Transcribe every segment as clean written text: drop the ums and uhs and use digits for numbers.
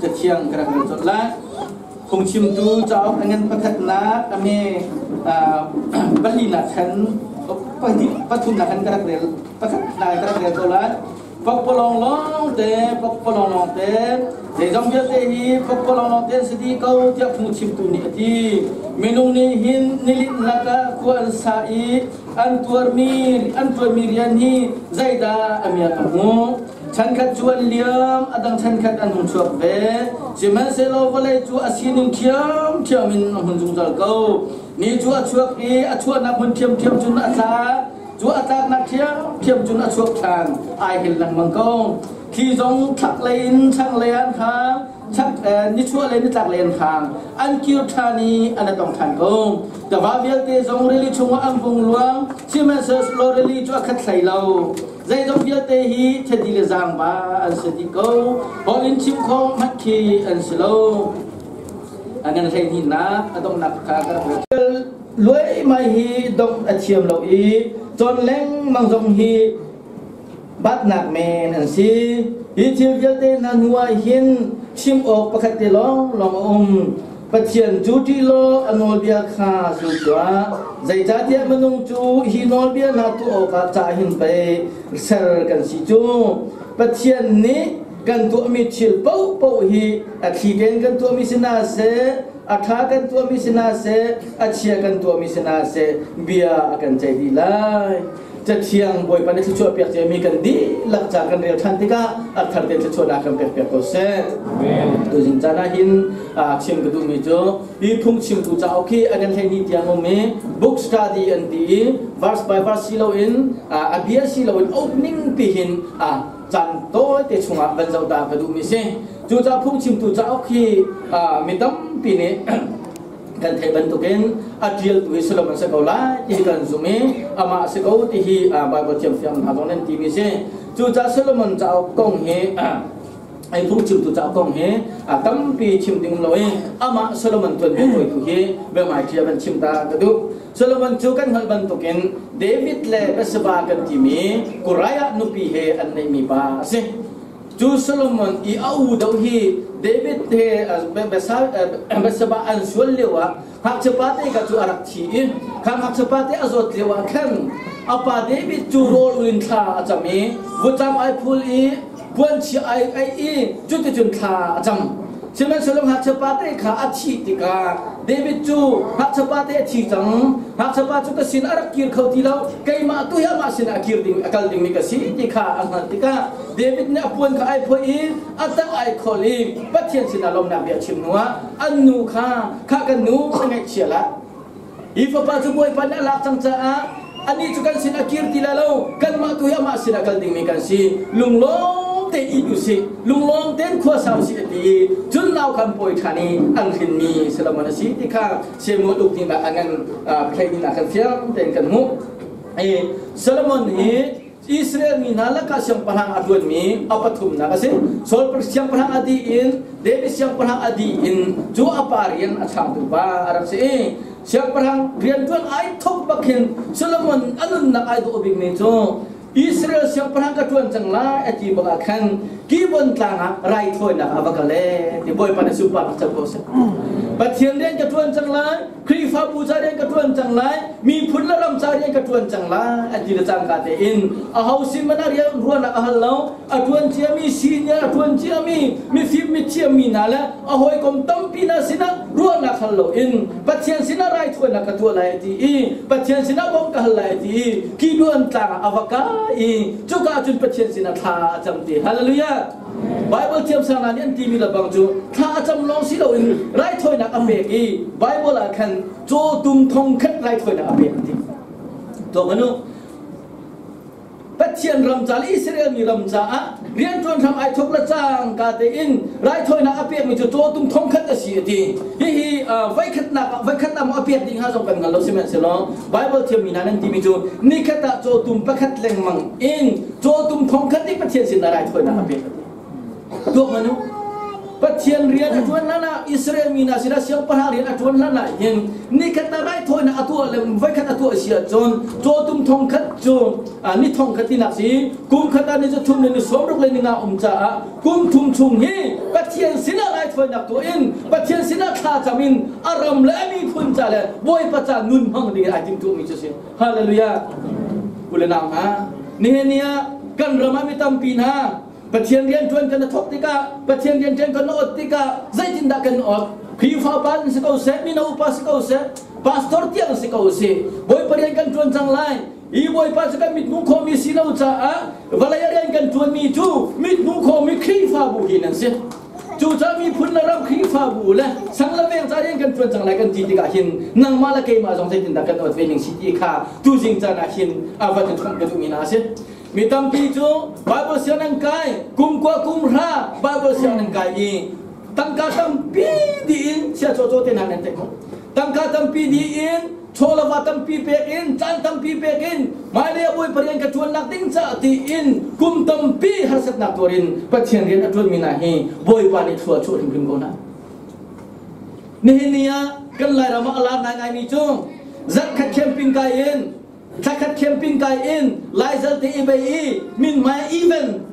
Cathiang ka rak rel colh lai. Phungchimtu cauk a ngan pakhatnak a me palinak khan pathumnak khan ka rak rel pakhatnak ka rak rel ko lai. Pakpalawng lawng te, pakpalawng lawng te, zeizong vialte hi pakpalawng lawng te an si dih ko tiah phungchimtu nih a ti. Minung nih hin nilinh lakah khua an sa i an tuarmi an tuanmi rian hi zeidah a miak a hmuh. Chankhat cu an liam, a dang chankhat an hung chuak ve. Sihmanhsehlaw vawlei cu a sining ṭhiamṭhiam in a hmun zungzal ko. Ni cu a chuak i a chuahnak hmun ṭhiamṭhiam cun a tla. Cu a tlaknak ṭhiamṭhiam cun a chuak ṭhan, ai hel lengmang ko. Thli zong chaklei in thlanglei an hang, nichuahlei nitlaklei an hang. An kir ṭhan i an i tong ṭhan ko. Tiva vialte zong rili chungah an vung luang, sihmanhsehlaw rili cu a khat hlei lo. Zeizong vialte hi thedi le zaangba an si dih ko. Holh in chim khawh hmanh khi an si lo. A ngan hleihnihnak a donghnak kha ka rak rel. Luaimai hi dongh a thiam lo i cawn lengmang zong hi batnak men an si. Hi thil vialte hna hnu ah hin chim awk pakhat te lawnglawng a um. Pathian cu ṭih law a nawlbia kha zul tuah. Zeicahtiah minung cu hi nawlbia hna tuah awkah ca hin pei ser kan si cu. Pathian nih kan tuahmi thil paohpaoh hi a thli tein kan tuahmi si hna seh, a ṭha kan tuahmi si hna seh, a chia kan tuahmi si hna seh, bia a kan ceih dih lai. Cathiang Bawipa nih thluachuah piak ciami kan dihlak ca kan rel ṭhan tikah a thar tein thluachuahnak kan pek piak ko seh. Tuzing caan ah hin chim ka duhmi cu hi phungchimtu cauk hi a kan 12 tiang um i book study an ti i verse by verse si loin a bia si loin opening ti hin caan tawite chungah van zoh ta ka duhmi si. Cucaah phungchimtu cauk hi mi tampi nih kan theih bantukin a ṭialtu hi Solomon si ko lai ti hi kan zumh i amah a si ko ti hi Baibal thiamthiam hna zong nan timi si. Cucaah Solomon cauk kong hi ai phungchimtu cauk kong hi tampi chim ding lo i amah Solomon tuanbia tawitu hi biahmaiṭhi ah van chim ta ka duh. Solomon cu kan hngalh bantukin David le Bathsheba kan timi Uriah nupi he an neihmi pa a si. Cu Solomon i a u deuh hi David he Bathsheba an sual lio ah ngakchiapa te kha cu a rak thi i kha ngakchiapa te a zawt lio ah khan a pa David cu rawl ul in thla a cam i vutcam ai phul i puanchia ai aih i cuticun thla a cam. Sihmanhsehlaw ngakchiapa te kha a thih tikah David cu ngakchiapa te a thi cang. Ngakchiapa cu ka sin a rak kir kho ti lo. Keimah tu hi amah sinah a kir ding a kal dingmi ka si ti kha a hngalh tikah David nih a puan kha ai phoih i a tang ai kholh i Pathian sinah lawmhnak bia a chim hnuah an nu kha kha kan nu a ngaihchia lah. Hi fapa cu Bawipa nih a lak cang caah anih cu kan sin a kir ti lai lo kanmah tu hi amah sinah kal dingmi kan si lunglawm tein it usih lunglawm tein khua sau usih a ti i cun nau kha an pawi ṭhan i an hrinmi Solomon a si ti kha Samuel uk nih a ngan play nih a kan fiang tein kan hmuh. Solomon hi Israel mi hna lakah siangpahrang a ṭuanmi a pathumnak a si. Saul siangpahrang a dih in David siangpahrang a dih in cu a pa rian a changtu pa a rak si i siangpahrang rianṭuan ai thawk bak hin Solomon a nunnak ai dawh bikmi cu Israel siangpahrang ka ṭuan cang lai a ti bak ah khan Gibeon tlang ah raithawinak ah va kal e ti Bawipa nih sunparnak co ko seh. Pathian rian ka ṭuan cang lai Khrihfabu ca rian ka ṭuan cang lai, miphun le ram ca rian ka ṭuan cang lai a ti le cangka tein aho sin hmanh ah rian ruahnak a hal lo. A ṭuan ciami senior a ṭuan ciami mifim mithiammi hna le a hawikom tampi hna sinah ruahnak hal loin Pathian sinah raithawinak ka tuah lai a ti i Pathian sinah bawmh ka hal lai a ti i Gibeon tlang ah a va kai i cuka ah cun Pathian sinah thla a cam ti. Hallelujah! Bible thiamsang hna nih an timi lebang cu thla a cam lawng si loin raithawinak a pek i Bible ah khan cawtum thong khat raithawinak a pek an ti. Tuak anu Pathian ram ca le Israel mi ram caah rianṭuan hram ai thawk le cangka tein raithawinak a pekmi cu cawtum thong khat a si a ti. Hihi voikhatnak ah voikhat ah maw a pek ding hnga zong kan hngal lo sihmanhsehlaw Bible thiammi hna nan timi cu nikhat ah cawtum pakhat lengmang in cawtum thong khat nih Pathian sinah raithawinak a pek a ti. Tuak hmanh u. Pathian rian a ṭuan hlan ah Israel mi hna sinah siangpahrang rian a ṭuan hlan ah hin nikhat ah raithawinak a tuah le voikhat a tuah si ahcun cawtum thong khat cu ni thong khat tinak si kum khat ah ni cu thum le ni 60 le ni nga um caah kum thum chung hi Pathian sinah raithawinak. raithawinak tuah in Pathian sinah thla cam in a ram le a miphun ca le Bawipa ca nun hmang ding in ai timtuahmi cu si. Hallelujah. U le nau hna, nihin ni ah kan ram ah mi tampi hna Pathian rian ṭuan kan thawk tikah, Pathian rian ṭuan kan ot tikah zeitindah kan ot? Khrihfa pa in si ko seh, mino upa si ko seh, pastor tiang si ko seh, Bawipa rian kan ṭuan cang lai. Hi Bawipa cu kan mithmuh khawhmi si lo caah vawlei ah rian kan ṭuanmi cu mithmuh khawhmi Khrihfabu hi nan si. Cucaah miphun le ram Khrihfabu le sang le veng ca rian kan ṭuan cang lai kan ti tikah hin nangmah le keimah zong zeitindah kan ot ve ning si ti kha tuzing caan ah hin a van in thomh ka duhmi hna a si. Mi tampi cu Bible sianginn an kai, kum kua kum hra Bible sianginn an kai i tangka tampi dih in chia caw caw te hna nan theih Tangka tampi dih in chawlava tampi pek in caan tampi pek in hmailei ah Bawipa rian ka ṭuannak ding caah tiin kum tampi harsatnak tuar in Pathian rian a ṭuanmi hna hi Bawipa nih thlua a chuah hrimhrim ko hna. Nihin ni ah kan Lairam ah a lar ngaingaimi cu zarhkhat camping kai in thlakhat camping kai in Laizal te i bei i min mai even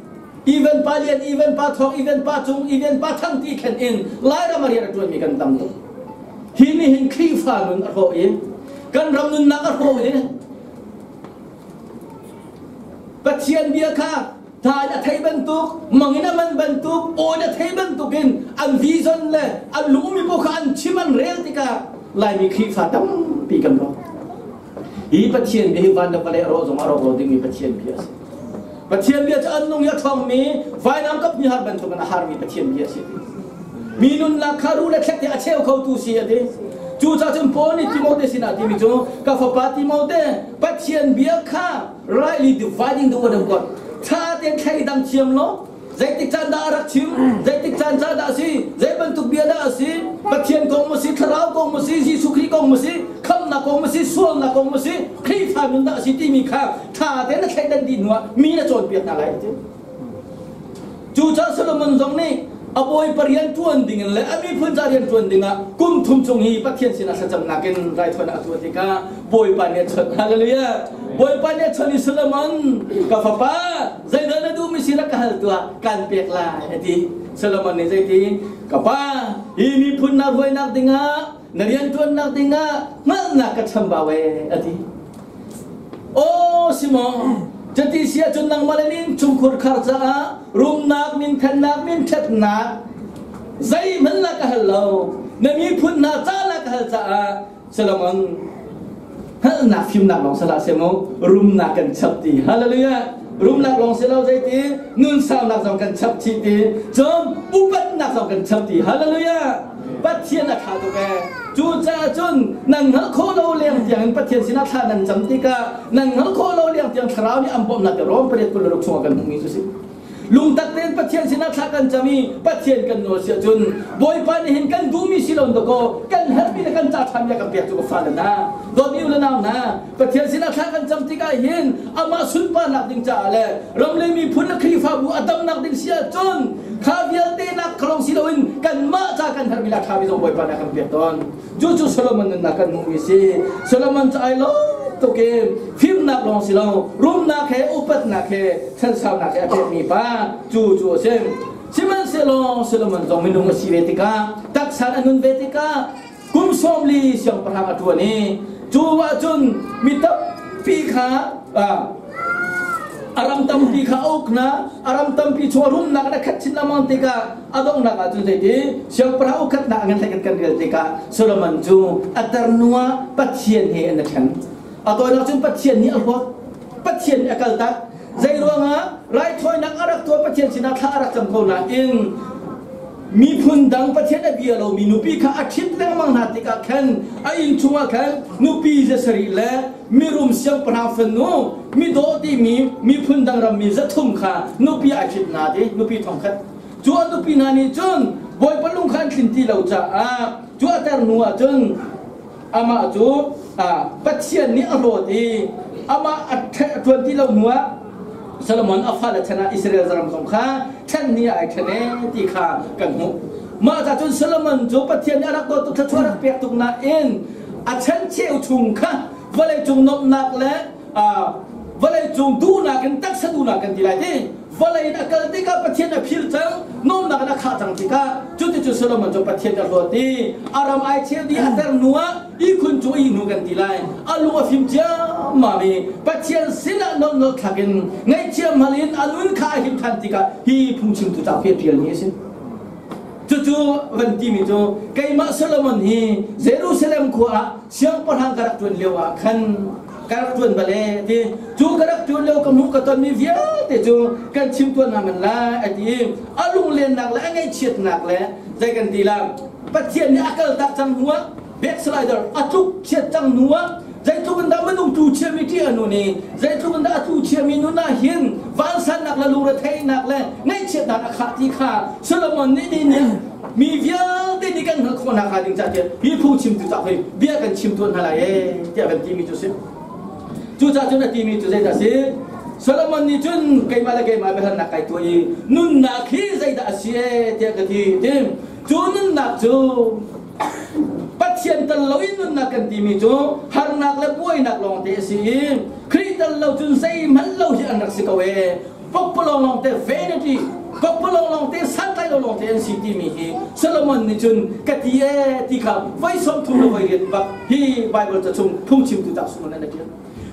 even pa lian even pa thawng even pa cung even pa thang ti khen in Lairam a rian a ṭuanmi kan tam tuk. Hi nih hin Khrihfa nun a hrawh i kan ram nunnak a hrawh i Pathian bia kha tha in a thei bantuk, mang in a man bantuk, aw in a thei bantuk in an vision le an lungmi paoh kha an chim an rel tikah Laimi Khrihfa tampi kan rawk. Hi Pathian bia hi van le vawlei a rawh zong a rawk lo dingmi Pathian bia a si. Pathian bia cu an nung i a ṭhawngmi vainam kap hnih har bantuk in a harmi Pathian bia a si. Mi nunnak kha ruh le thlek a cheu khotu si a ti. Cucaah cun Paul nih Timote sinah timi cu ka fapa Timote Pathian bia kha rightly dividing the word of God ṭha tein thleidang thiam law zeitik caan dah a rak chim zeitik caan ca dah a si zei bantuk bia dah a si Pathian kong maw si thlarau kong maw si Jesuh Khrih kong maw si khamnak kong maw si sualnak kong maw si Khrihfa nun dah a si timi kha ṭha tein na thleidan dih hnuah mi na cawnpiak hna lai a ti. Cucaah Solomon zong nih a bawipa rian ṭuan dingin le a miphun ca rian ṭuan dingah kum thum chung hi Pathian sinah thlacamnak in raithawinak a tuah tikah Bawipa nih a chawnh. Hallelujah! Bawipa nih a chawnh i Solomon, ka fapa, zeidah na duhmi si rak ka hal tuah, kan pek lai, a ti. Solomon nih zeiti? Ka pa, hi miphun na hruainak dingah, na rianṭuannak dingah hngalhnak ka chambau ee, a ti. Aw Simon, cuti si ahcun nangmah le nin chungkhur khar caah rumnak, minthennak, minṭhatnak zeihmanh la ka hal lo. Na miphun hna ca la ka hal caah Solomon hngalhnak fimnak lawng salah seh mu rumnak kan chap ti. Hallelujah. Rumnak lawng si lo zeiti nun saunak zong kan chap chih ti. Cun upatnak zong kan chap ti. Hallelujah. Pathian a ṭha tuk ee. Cucaah cun nan hngalh khawh lo leng tiang in Pathian sinah thla nan cam tikah nan hngalh khawh lo leng tiang thlarau nih an bawmhnak te Rom pariat 26 chungah kan hmuhmi cu si. Lungtak tein Pathian sinah thla kan cam i Pathian kan nawl si ahcun Bawipa nih hin kan duhmi si lo dakaw kan herhmi le kan ca ṭhami a kan pek cu ka fale hna dawtmi u le nau hna Pathian sinah thla kan cam tikah hin amah sunparnak ding caah le ram le miphun le Khrihfabu a damnak ding si ahcun kha vialte nak khalong si loin kanmah ca kan herhmi le a ṭhami zong Bawipa nih a kan pek tawn. Cucu Solomon nunnak kan hmuhmi si. Solomon cu ai lawm tuk i fimnak lawng si lo, rumnak he upatnak he chansaunak he a pekmi pa cu cu a si. Sihmanhsehlaw Solomon zong minung a si ve tikah taksa a nun ve tikah kum 40 siangpahrang a ṭuan i cu ahcun mi tampi kha a ram tampi kha a uk hna a ram tampi chung a rumnak in a khat chin lengmang tikah a donghnak ahcun zeiti siangpahrang ukhatnak a ngan hlei kan rel tikah Solomon cu a tarnu ah Pathian he an i ṭhen a tawinak cun Pathian nih a hlawt Pathian nih a kaltak zei ruangah raithawinak a rak tuah Pathian sinah thla a rak cam ko nain miphun dang Pathian a bia lomi nupi kha a ṭhit lengmang hna tikah khan a inn chungah khan nupi zasarih le mirum siangpahrang fanu midawh timi miphun dang rammi 300 kha nupi ai ṭhit hna ti nupi 1000 cu a nupi hna nih cun Bawipa lung kha an thlin ti lo caah cu a tar hnu ah cun amah cu Pathian nih a hlawt i amah a ṭuan ti lo hnu ah Solomon a fale chan ah Israel ram zong kha ṭhen ni ai ṭhen e ti kha kan hmuh. Mah ca cun Solomon cu Pathian nih a rak dawt tuk thluachuah rak pek tuk nain a chan cheu chung kha vawleicung nuamhnak le vawleicung duhnak in taksa duhnak kan ti lai ti. Vawlei in a kal tikah Pathian a phil cang, nuamnak in a khah cang tikah cuticun Solomon cu Pathian a hlawt i a ram ai cheu dih a ter hnu ah ihkhun cu ih hnu kan ti lai. A lung a fim ciammam i Pathian sinah nolhnolh thlak in ngaihthiam hal in a nun kha a him ṭhan tikah hi phungchimtu cauk hi a ṭialmi a si. Cucu van timi cu keimah Solomon hi Jerusalem khua ah siangpahrang ka rak ṭuan lio ah khan ka rak ṭuan bal e ti. Cu ka rak ṭuan lio ka hmuh ka tonmi vialte cu kan chim tuan hna man lai a ti i a lunglennak le a ngaihchiatnak le zei kan ti la Pathian nih a kaltak cang hnu ah backslider a tluk chiat cang hnu ah zeitluk in dah minung tu chiami ṭih a nun i zeitluk in dah a tu chiami nun ah hin vansannak le lungretheihnak le ngaihchiatnak a khah ti kha Solomon nih nih nih mi vialte nih kan hngalh khawh nakhnga ding caah tiah hi phungchimtu cauk hi bia kan chim tuan hna lai ee tiah kan timi cu si. Cucaah cun a timi cu zeidah a si? Solomon nih cun keimah le keimah biahalnak kai tuah i nunnak hi zeidah a si ee tiah ka ti. Cu nunnak cu Pathian tel loin nunnak kan timi cu harnak le buainak lawngte a si i Khrih tel lo cun zeihmanh lo hi an rak si ko ee. Pakpalawng lawngte vanity, pakpalawng lawngte santlai lo lawngte an si timi hi Solomon nih cun ka ti ee ti kha voi 30 le voi riat bak hi Bible ca chung phungchimtu tak sung an ṭial.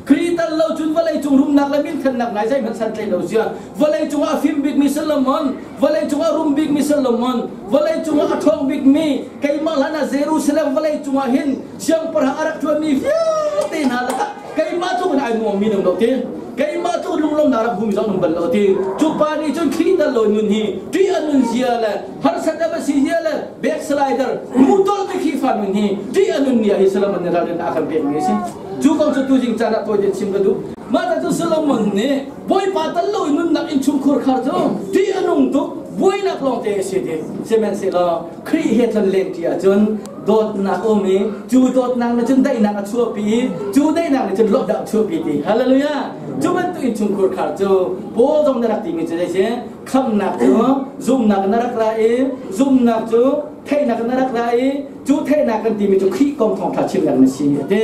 Khrih tal lo cun vawlei cung rumnak le minthannak nai zeihmanh santlaih lo zia vawlei cungah a fim bikmi Solomon, vawlei cungah a rum bikmi Solomon, vawlei cungah a ṭhawng bikmi keimah hlan ah Jerusalem vawlei cungah hin siangpahrang a rak ṭuanmi vialte hna lakah keimah tluk in ai nuammi nung lo ti keimah tluk lunglawmnak rak hmumi zong nung bal lo ti cu pa nih cun Khrih tal lo nun hi ṭih a nun zia le harsat a va si zia le backslider nu tolmi Khrihfa nun hi ṭih a nun ni ah hi Solomon nih ralrin a kan pekmi a si. Cu kong cu tuzing caan ah tawi tein chim ka duh. Mah ta cu Solomon nih Bawipa tal lo in nunnak innchungkhur khar cu ṭih a nung tuk, buainak lawngte a si ti. Sihmanhsehlaw Khrih he tlonlen ṭi ahcun dawtnak a um i cu dawtnak nih cun daihnak a chuahpi i cu daihnak nih cun lawmhnak a chuahpi ti. Hallelujah! Cu bantuk innchungkhur khar cu Paul zong na rak timi cu zei si? Khamhnak cu zumhnak in a rak ra i zumhnak cu theihnak in a rak ra i cu theihnak kan timi cu Khrih kong thawngṭha chimnak na si a ti.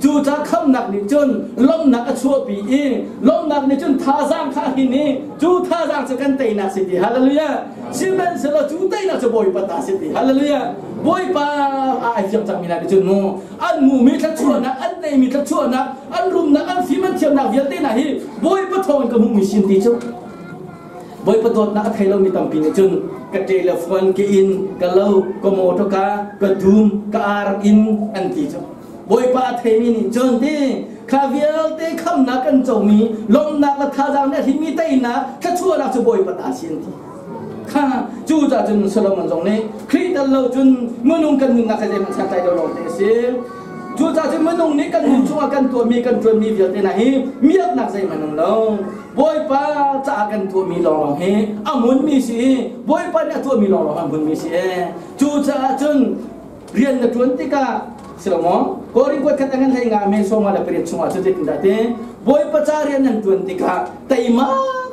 Cu ca khamnak nih cun lawmhnak a chuahpi i lawmhnak nih cun thazaang kha a hin i cu thazaang cu kan teinak si ti. Hallelujah! Sihmanhsehlaw cu teinak cu Bawipa ta si ti. Hallelujah! Bawipa a ai fiang cangmi hna nih cun mu an hmuhmi thluachuahnak, an neihmi thluachuahnak, an rumnak, an fim an thiamnak vialte hna hi Bawipa thawngin ka hmuhmi sin ti cu Bawipa dawtnak a thei lomi tampi nih cun ka telephone ka inn ka lo ka motor ka dum ka ar in an ti cu Bawipa a theimi nih cun ti kha vialte khamnak kan comi lawmhnak le thazaang nih a hlimi teinak thluachuahnak cu Bawipa ta si an ti kha cu caah cun Solomon zong nih Khrih tel lo cun minung kan nunnak hi zeihmanh santlai lo lawng te a si. Cucaah cun minung nih kan nun chungah kan tuahmi kan ṭuanmi vialte hna hi miaknak zeihmanh um lo. Bawipa caah kan tuahmi lawnglawng hi a hmunmi si i Bawipa nih a tuahmi lawnglawng a hmunmi si e. Cucaah cun rian na ṭuan tikah si lo maw? Korin kuat khat an hlei nga men sawma le pariat chungah cu zeitindah ti Bawipa ca rian nan ṭuan tikah teima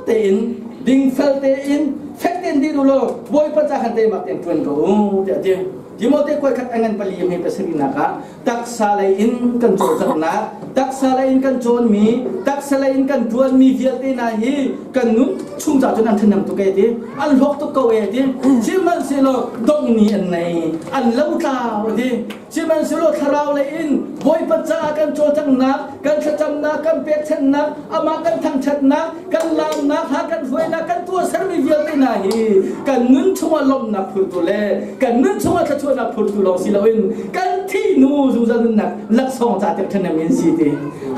tein dingfel tein fek tein dir u law Bawipa ca khan teimak tein ṭuan ko u tiah a ti. Timote kuai khat a ngan pali hme pasarihnak ah taksa lei in kan cawlcanghnak, taksa lei in kan cawnmi, taksa lei in kan ṭuanmi vialte hna hi kan nun chung ca cun an ṭhahnem tuk e ti, an hlawk tuk ko e ti. Sihmanhsehlaw dongh ni an nei, an lotlau ti. Sihmanhsehlaw thlarau lei in Bawipa caah kan cawlcanghnak, kan thlacamnak, kan pekchanhnak, amah kan thangṭhatnak, kan laamnak, ha kan hruainak, kan tuahsermi vialte hna hi kan nun chungah lawmhnak phurtu le kan nun chungah thluachuahnak phurtu lawng si loin kan thih hnu zungzal nunnak laksawng ca tiang ṭhahnem in si ti.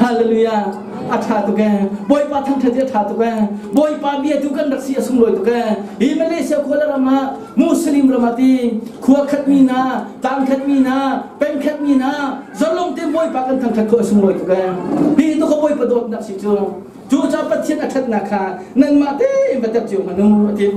Hallelujah! A ṭha tuk ee. Bawipa thangṭhat hi a ṭha tuk ee. Bawipa bia tu kan rak si a sunglawi tuk ee. Hi Malaysia khua le ram ah Muslim ram ah ti khua khat mi hna, tlang khat mi hna, peng khat mi hna zalong te Bawipa kan thangṭhat khawh a sunglawi tuk ee. Hi tu ka Bawipa dawtnak si cu. Cucaah Pathian a ṭhatnak kha nanmah tein va tep cio hmanh u a ti.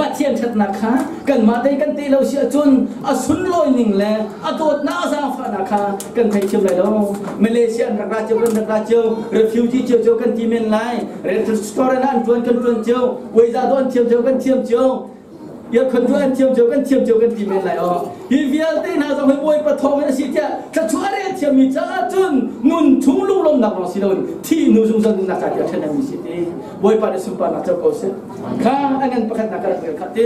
Pathian ṭhatnak kha kanmah te kan te lo si ahcun a sunlawi ning le a dawtnak a zaangfahnak kha kan theithiam lai lo. Malaysia an rak ra cio kan rak ra cio, refugee cio cio kan ti men lai, restaurant ah an ṭuan kan ṭuan cio, weiza do an thiam cio kan thiam cio. Aircon cu an thiam cio kan thiam cio kan ti men lai aw. Hi vialte hna zong hi Bawipa thawng in a si tiah thluachuah a rel thiammi caah cun nun chung lunglawmnak lawng si loin thih hnu zungzal nunnak ca tiah ṭhen mi si ti. Bawipa nih sunparnak co ko seh. Kha a ngan pakhatnak ka rak rel kha ti.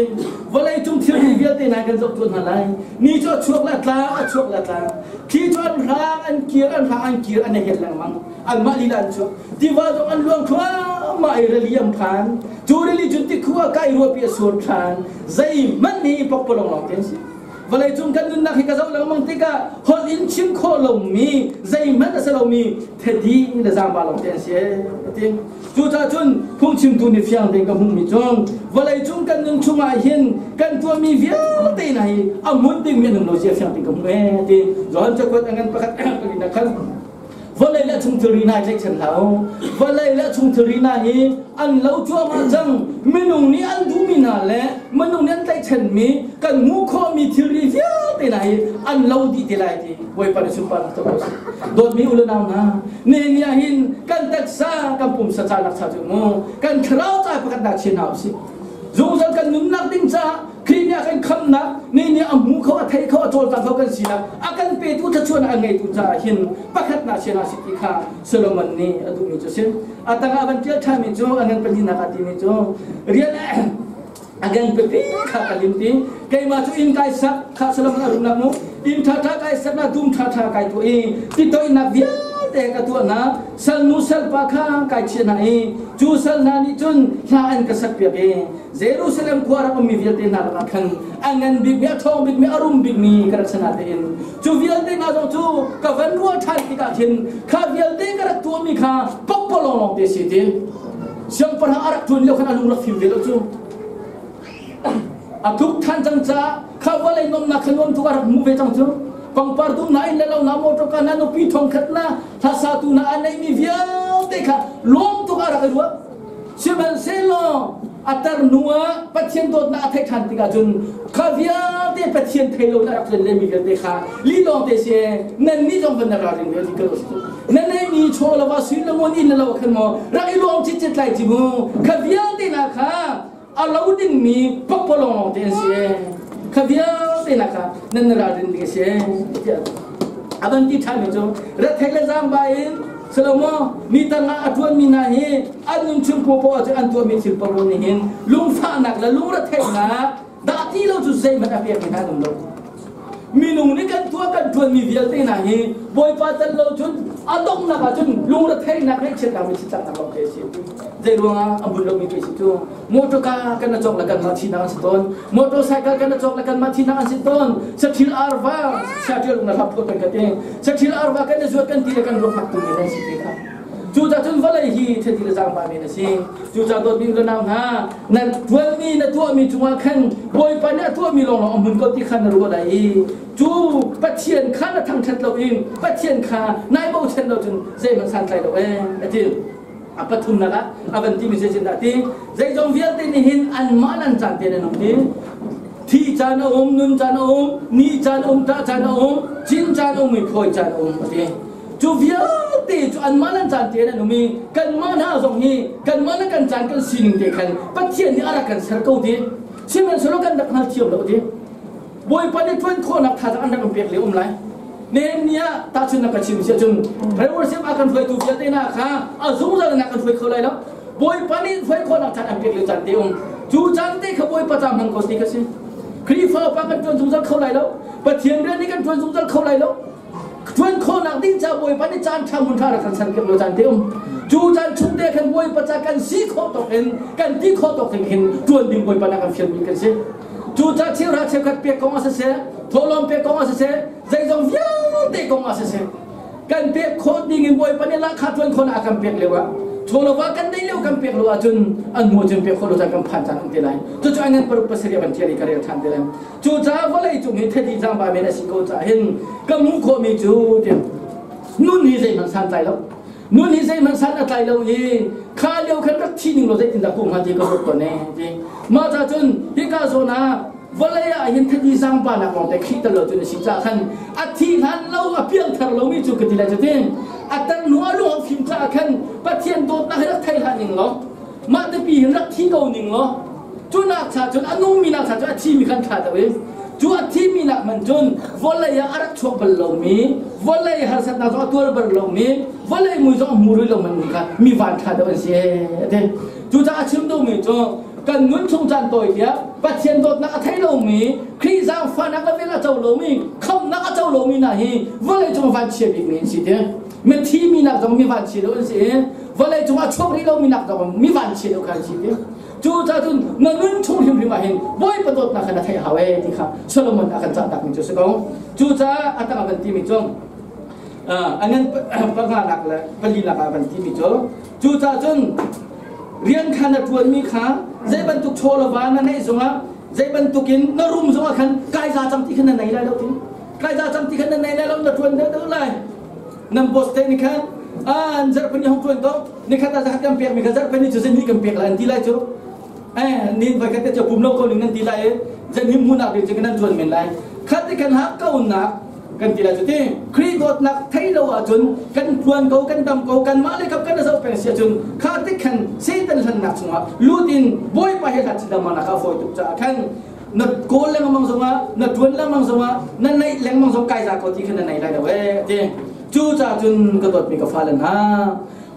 Vawlei cung thilri vialte hna kan zoh tuan hna lai. Ni cu a chuak le a tla, a chuak le a tla. Thli cu an hrang, an kir, an hrang, an kir, an i het lengmang. Anmah lila an chuak. Tiva zong an luang thluahmah i rili an phan. Cu rili cun tikhu a kai ruahpi a sur ṭhan. Zeihmanh nih pokpalawng lawng te an si. Vawleicung kan nunnak hi ka zoh lengmang tikah holh in chim khawh lomi zeihmanh a si lomi thedi le zaangba lawng te an si a ti. Cucaah cun phungchimtu nih fiang tein ka hmuhmi cu vawleicung kan nun chungah hin kan tuahmi vialte hna hi a hmun dingmi an um lo zia fiang tein ka hmuh ee a ti. Johan cakuat a ngan pakhat palinak khan Vawlei le chung thilri hna hi tlaihchan hlah u. Vawlei le chung thilri hna hi an lo cuahmah cang. Minung nih an duhmi hna le minung nih an tlaihchanmi kan hmuh khawhmi thilri vialte hna hi an lo dih te lai ti Bawipa nih sunparnak co ko seh. Dawtmi u le nau hna, nihin ni ah hin kan taksa kan pumsa ca nak cha cu mu kan thlarau ca pakhat nak chin hna usih. Zungzal kan nunnak ding caah Khrih nih a kan khamhnak, ni nih a hmu kho, a thei kho, a cawlcang kho kan sinak, a kan petu thluachuahnak a ngeitu caah hin pakhatnak sian ah si ti kha Solomon nih a duhmi cu a si. A tangah van ṭial ṭhanmi cu a ngan pahnihnak ah timi cu rian a ngan pipi kha ka lim ti. Keimah cu inn kai sak kha Solomon a rumnak mu inn ṭhaṭha kai sak na dum ṭhaṭha kai tuah i titoihnak vialte ka tuah na salnu salpa kha kai chiah hna i cu sal hna nih cun hla an ka sakpiak i Jerusalem khua rak ummi vialte hna lakah khan a ngan bikmi, a ṭhawng bikmi, a rum bikmi ka rak si natein cu vialte hna zong cu ka van ruah ṭhan tikah khin kha vialte ka rak tuahmi kha pokpalawng lawng te si ti. Siangpahrang a rak ṭuan lio khan a lung rak fim ve lo cu. A tluk ṭhan cang caah kha vawlei nuamhnak kha nuam tuk a rak hmuh ve cang cu. Pangpar dum na inn le lo na motor ka na nupi thongkhat na hlasa tu na a neihmi vialte kha lawm tuk a rak i ruah. Sihmanhsehlaw a tar hnu ah Pathian dawtnak a theih ṭhan tikah cun kha vialte Pathian thei lo in a rak len vialte kha lilawng te si nannih zong van na ralring ve ti ka na neihmi chaw lo ah sui le ngun inn le lo khan maw rak i lawm citcet lai ci mu kha vialte na kha a lo dingmi pakpalawng lawng te an si kha vialte na kha nan na ralrin ding a si tiah a van ti ṭhanmi cu rethei le zaangba in Salomo mi tangah a ṭuanmi hna hi an nun chung poah cu an tuahmi thil paoh nih hin lungfahnak le lungretheihnak dah ti lo cu zeihmanh a pekmi hna an um lo. Minung nih kan tuah kan ṭuanmi vialte hna hi Bawipa tel lo cun a donghnak ah cun lungretheihnak ngaihchiatnak mitthli lawng te a si. Zei ruangah a hmun lomi ke si cu motor car kan cawk le kanmah thihnak an si tawn motorcycle kan cawk le kanmah thihnak an si tawn sathil arva saṭial na hlap kan ka ti sathil arva kan i zuat kan ti le kan ruak hak tu men an si te kha cucaah cun vawlei hi theti le zaangba men a si cucaah dawtmi u nau hna na tuanmi na tuahmi cungah khan Bawipa nih a tuahmi lawnglawng a hmun ko ti kha na ruah lai i cu Pathian kha na thangṭhat lo in Pathian kha nai bochan lo cun zeihmanh santlai lo ee a ti. A pathumnak ah a van timi zeitindah ti zeizong vialte nih hin anmah nan caan te nan um ti thi caan a um nun caan a um ni caan a um tah caan a um cin caan a um i khawi caan a um a ti. Cu vialte cu anmah nan caan te nan um i kanmah hna zong hi kanmah le kan caan kan sining te khan Pathian nih a rak kan ser ko ti. Sihmanhsehlaw kan rak hngalthiam lo ti. Bawipa nih ṭuan khawhnak thazaang an rak in pek le um lai. Nehemiah tahchunhnak ka chim si ahcun worship a kan hruaitu vialte hna kha a zungzal in a kan hruai kho lai lo. Bawipa nih hruai khawhnak caan an pek lio caan te um. Cu caan te kha Bawipa ca hmang ko ti ka si. Khrihfa upa kan ṭuan zungzal kho lai lo. Pathian rian nih kan ṭuan zungzal kho lai lo. Ṭuan khawhnak ding ca Bawipa nih caan ṭha hmun ṭha rak kan serpiak lio caan te um. Cu caan chung te khan Bawipa ca kan si khawh tawk in kan ti khawh tawk in khin ṭuan ding Bawipa nih a kan fialmi kan si. Cucaah cheuhra cheukhat pek kong ah siseh, thawhlawm pek kong ah siseh, zeizong vialte kong ah siseh, kan pek khawh ding in Bawipa nih lahkhah ṭuan khawhnak a kan pek lio ah chawlova kan neih lio kan pek lo ahcun an hnu cun pek khawh lo caan kan phan caan um te lai. Cucu an ngan paruk pasarih a van ṭial i ka rel ṭhan te lai. Cucaah vawlei cung hi thadi zaangba men a si ko caah hin ka hmuh khawhmi cu ti nun hi zeihmanh santlai lo. Nun hi zeihmanh san a tlai lo i kha lio khan rak thi ning law zeitindah ku hnga ti ka ruat tawn ee ti. Mah ca cun hika zawn ah vawlei ah hin thadi zaangba nak lawng te khih tel lo cun a si caah khan a thi hlan lo a piangthar lomi cu ka ti lai cu ti. A tar hnu a lung a fim caah khan Pathian dawtnak hi rak thei hlah ning law mah te pi hin rak thi ko ning law. Cu nak cha cun a nungmi nak cha cun a thimi khan ṭha deuh i cu a thimi nak man cun vawlei ah a rak chuak bal lomi, vawlei harsatnak zong a tuar bal lomi, vawlei mui zong a hmu rih lo man kha mi van ṭha deuh an si a ti. Cucaah a chim duhmi cu kan nun chung caan tawi tiah Pathian dawtnak a thei lomi, Khrih zaangfahnak le vel a co lomi, khamhnak a co lomi hna hi vawlei cung vanchia bikmi an si ti. Mithi mi nak zong mi vanchia deuh an si i vawlei cung ah chuak rih lomi nak zong mi vanchia deuh kha an si ti. Cucaah cun na nun chung hrimhrim ah hin Bawipa dawtnak kha na theih hau ee ti kha Solomon a kan cahtak mi cu si ko. Cucaah a tang ah kan timi cu a ngan panganak le palinak ah kan timi cu cucaah cun rian kha na ṭuanmi kha zei bantuk chaw le va na neih zongah zei bantukin na rum zongah khan kai za cang ti khan na nei lai lo ti kai za cang ti khan na nei lai lo na ṭuan deuh deuh lai nan boss te nih khan an zarhpini hong ṭuan ko nikhat ah zakhat kan pek mi kha zarhpini cu zan kan pek lai an ti lai cu eh nin voi khat te cu pum lo ko ning nan ti lai i zan him hmunak ding cu nan ṭuan men lai khat ti kan hak ko nak kan ti lai cu ti Khrih dawtnak thei lo ahcun kan ṭuan ko kan dam ko kan mah le kap kan zoh peng si ahcun kha ti khan Satan hlannak chungah lut in Bawipa he hlat lengmang nak a fawi tuk caah khan na kawl lengmang zongah na ṭuan lengmang zongah na neih lengmang zong kai za ko ti khan na nei lai lo ee ti Cucaah cun ka dawtmi ka fale hna,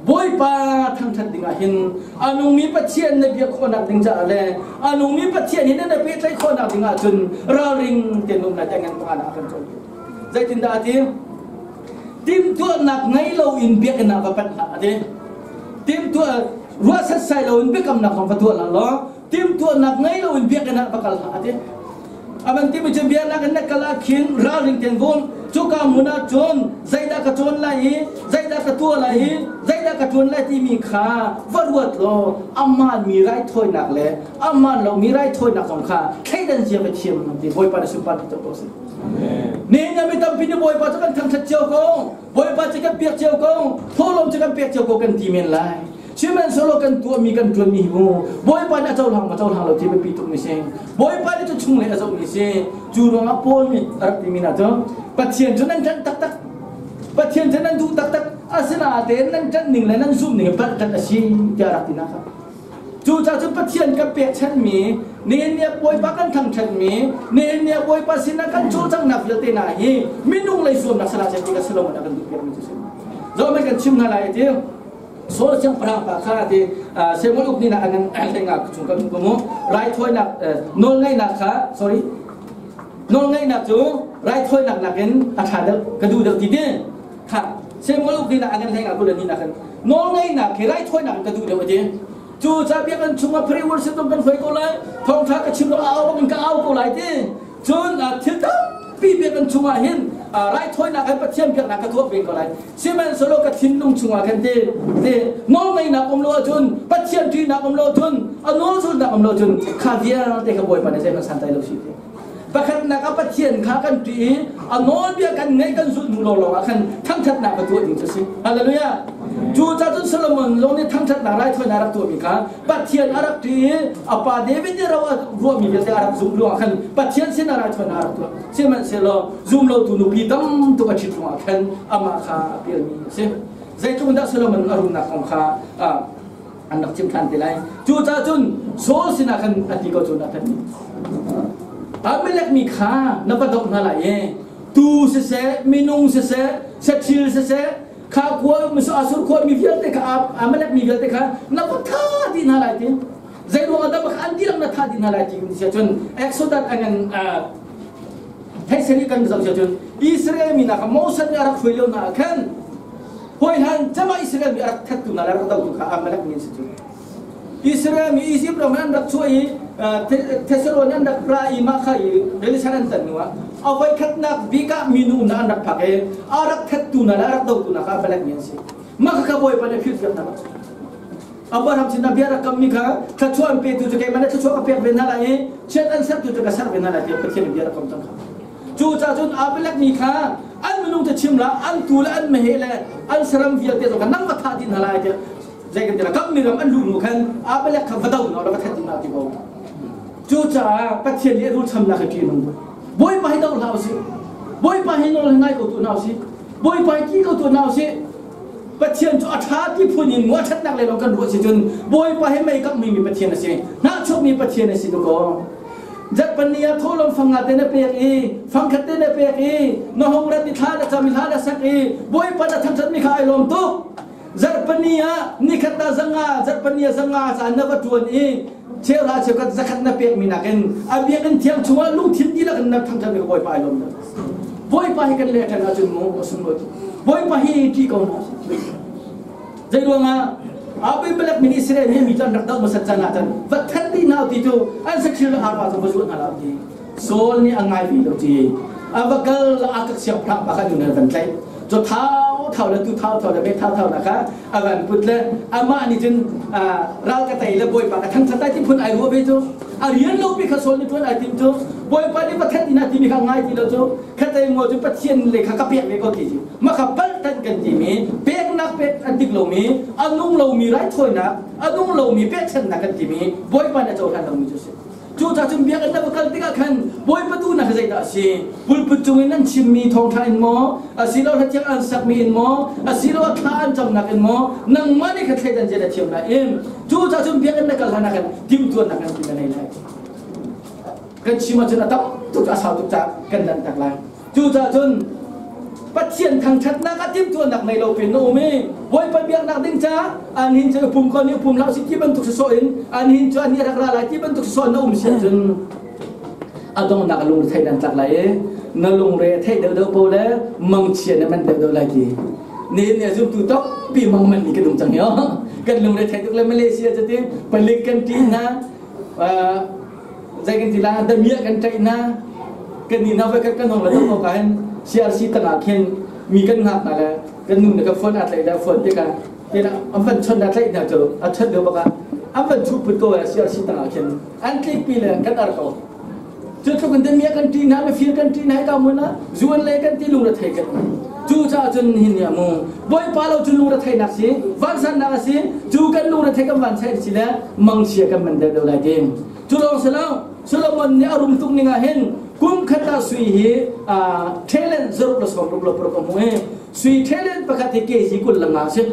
Bawipa thangṭhat dingah hin a nungmi Pathian na biak khawhnak ding caah le a nungmi Pathian he na pehtlaih khawhnak dingah cun ralring tein um lai tiah ngan pangan ah a kan cawnpiak. Zeitindah a ti? Timhtuahnak ngei loin biakinn ah va panh hlah a ti. Timhtuah ruah setsai loin biakamnak zong va tuah hlah law timhtuahnak ngei loin biakinn ah va kal hlah a ti. Aman timi cu biaknak in na kal ah khin ralring tein vum cuka hmun ah cun zeidah ka cawn lai i zeidah ka tuah lai i zeidah ka ṭuan lai timi kha va ruat law aman mi raithawinak le aman lo mi raithawinak zong kha thleidan zia va thiam ti Bawipa na sunpar ti ko si. Nihin mi tampi nih Bawipa cu kan thangṭhat cio ko Bawipa cu kan piak cio ko thawhlawm cu kan pek cio ko kan ti men lai Sihmanhsehlaw kan tuahmi kan ṭuanmi hi mu Bawipa nih a cohlang ma cohlang lo ti biapi tukmi si. Bawipa nih cu chunglei a zohmi si. Cu ruangah Paul nih a rak timi hna cu Pathian cu nan ṭanh taktak. Pathian cu nan duh taktak. Asinain nan ṭanh ning le nan zumh ning palh ṭanh a si tiah a rak ti hna kha. Cucaah cun Pathian kan pekchanhmi, nihin ni ah Bawipa kan thangṭhatmi, nihin ni ah Bawipa sinah kan cawlcanghnak vialte hna hi minung lei zuamnak salah seh ti ka si lo man a kan duhpiakmi cu si. Zoh kan chim hna lai ti. Saul siangpahrang pa kha ti Samuel uk ni na an hlengah chung kan um mu raithawinak nawlngaihnak kha sorry nawlngaihnak cu raithawinak nakin a ṭha deuh ka duh deuh ti ti kha Samuel uk ni na an hlengah kul ni na kan nawlngaihnak khi raithawinak ka duh deuh ati cu ca biakinn chungah prayer worship kan hruai ko lai thawngṭha ka chim lo au bak in ka au ko lai ti Cun thil tampi biakinn chungah hin raithawinak he Pathian biaknak ka tuah ve ko lai. Sihmanhsehlaw ka thinlung chungah khan te te nawlngeihnak um lo ahcun Pathian ṭihnak um lo ahcun a nawlzulnak um lo ahcun kha vialte kha Bawipa nih zeihmanh santlai lo si ti. Pakhatnak ah Pathian kha kan ṭih i a nawlbia kan ngaih kan zulh hnu lawnglawng ah khan thangṭhatnak va tuah ding cu a si. Hallelujah. Cucaah cun Solomon zong nih thangṭhatnak raithawinak a rak tuahmi kha Pathian a rak ṭih i a pa David nih ro a ruahmi vialte a rak zumh ruangah khan Pathian sinah raithawinak a rak tuah. Sihmanhsehlaw zum lotu nupi tam tuk a ṭhit ruangah khan amah kha a pialmi a si. Zeitluk dah Solomon a rumnak kong kha an rak chim ṭhan te lai. Cucaah cun Saul sinah khan a ti ko cu Nathan nih. Amalek mi kha na va doh hna lai i tuu siseh, minung siseh, saṭhil siseh, kha khua Asur khua mi vialte kha Amalek mi vialte kha na va tha dih hna lai ti zei ruang ah dah an dihlak na tha dih hna lai ti si ahcun Exodus an theiseri kan zoh si ahcun Israel mi hna kha Moses nih a rak hruai lio hna ah khan hawi hlan cama Israel mi a rak thattu hna le rak dotu kha Amalek mi an si cu Israel mi Egypt ram an rak chuah i Thessalon an rak ra i mah kha i Relisan an tan hnu ah a voikhatnak bik ah minu na an rak phak i a rak thattu hna le a rak dotu hna kha Amalek mi an si. Mah kha Bawipa nih philh piak hna Abraham sinah bia rak kammi kha thluachuah an petu cu keimah nih thluachuah ka pek ve hna lai i chiat an sertu cu ka ser ve hna lai tiah Pathian nih bia rak kam cang kha. Cu caah cun Amalek mi kha an minung cu chim la an tu le an meheh le an saram vialte zong kha nang va thah dih hna lai tiah zei kan ti la kam mi ram an luh hnu khan Amalek kha va do na va that ding ti ko cucaah Pathian nih rulchamnak hi ṭih nung Bawipa hi do hlah usih Bawipa hi nawl ngai ko tu hna usih Bawipa hi ki ko tu hna usih. Pathian cu a ṭha ti phun in mu a ṭhatnak lei lawng kan ruah si cun Bawipa he mei kangh mi mi Pathian a si. Hnahchuakmi Pathian a si dakaw. Japan ah thawhlawm fang nga te na pek i fangkhat te na pek i na hong rat i thla na cam i hla na sak i Bawipa na thangṭhat mi kha ai lawm tuk. Zarhpini ah nikhat ah zanga zarhpini ah zanga caan na va ṭuan i cheuhra cheukhat zakhat na pek mi nakin a biakinn thiang chungah lungthin dihlak in na thangṭhat mi kha Bawipa ai lawm tuk. Bawipa hi kan le ṭan ahcun mu a sunglawi tuk. Bawipa hi ṭih ko hna usih. Zei ruangah Abimelech min Israel mi mi cu an rak doh hmasat caan ah cun va that dih hna ti cu an saṭil le arpa cu va zuat hna lo ti Saul nih a ngai ve lo ti a va kal a kak siangpahrang pa kha nun an van tlaih cu thau thau le tu thau thau le me thau thau na kha a van put le amah nih cun ral ka tei le bawipa ka thangṭhat lai ti phun ai ruah ve cu a rian lo pi kha Saul nih ṭuan ai tim cu bawipa nih va that ina timi kha ngai ti lo cu khatai ngo cu Pathian le kha ka pek ve ko ti cu maka palh kan timi peknak pek an dik lomi a nung lomi raithawinak a nung lomi pekchanhnak kan timi Bawipa nih a cohlan lomi cu a si. Cu ca cun biakinn na va kal tikah khan Bawipa duhnak hi zeidah a si? Pulput cung in an chimmi thawngṭha in maw? Asilo hlathiang an sakmi in maw? Asilo thla an camnak in maw? Nangmah nih kha thleidan zia na thiam lai in cu ca cun biakinn na kal hlan ah khan timhtuahnak kan ti na nei lai. Kan chim ahcun a tam tuk a sau tuk caah kan lanhtak lai. Cucaah cun Pathian thangṭhatnak ah timhtuahnak nei lo pin na um i Bawipa biaknak ding caah an hin cu pum ko nih pum hlah usih ti bantuk sawsawh in an hin cu an nih rak ra lai ti bantuk sawsawh na um si ahcun a donghnak a lungre theih nan tlak lai i na lungre theih deuhdeuh po le mangchia na man deuhdeuh lai ti nihin ni a zumtu tampi mang man ni kan um cang hi kan lungre theih tuk le Malaysia cuti palik kan ṭih hna zei kan ti la damiah kan ṭaih hna kan nih hna voi khat kan hong la dong ko hin CRC tangah khin mi kan ngak hna le kan nu nih ka phone a tlaih le phone tikah tina an van chon na tlaih hna cu a chon deuh bak ah an van chuh put ko CRC tangah khin an tlik pi le kan ar ko cu tluk in damiah kan ṭi hna mifir kan ṭi hna ka mun ah zuan le kan ti lung ra thei kan cu caah cun hin ni mu bawipa lo cu lung ra theinak si vansannak a si cu kan lung ra thei kan van si le mangchia kan man deuh deuh lai ti Cu lawng si lo, Solomon nih a rum tuk ning ah hin kum khat ah sui hi talent zaruk le 66 le paruk a hmuh i sui talent pakhat hi kg 20 le nga a si.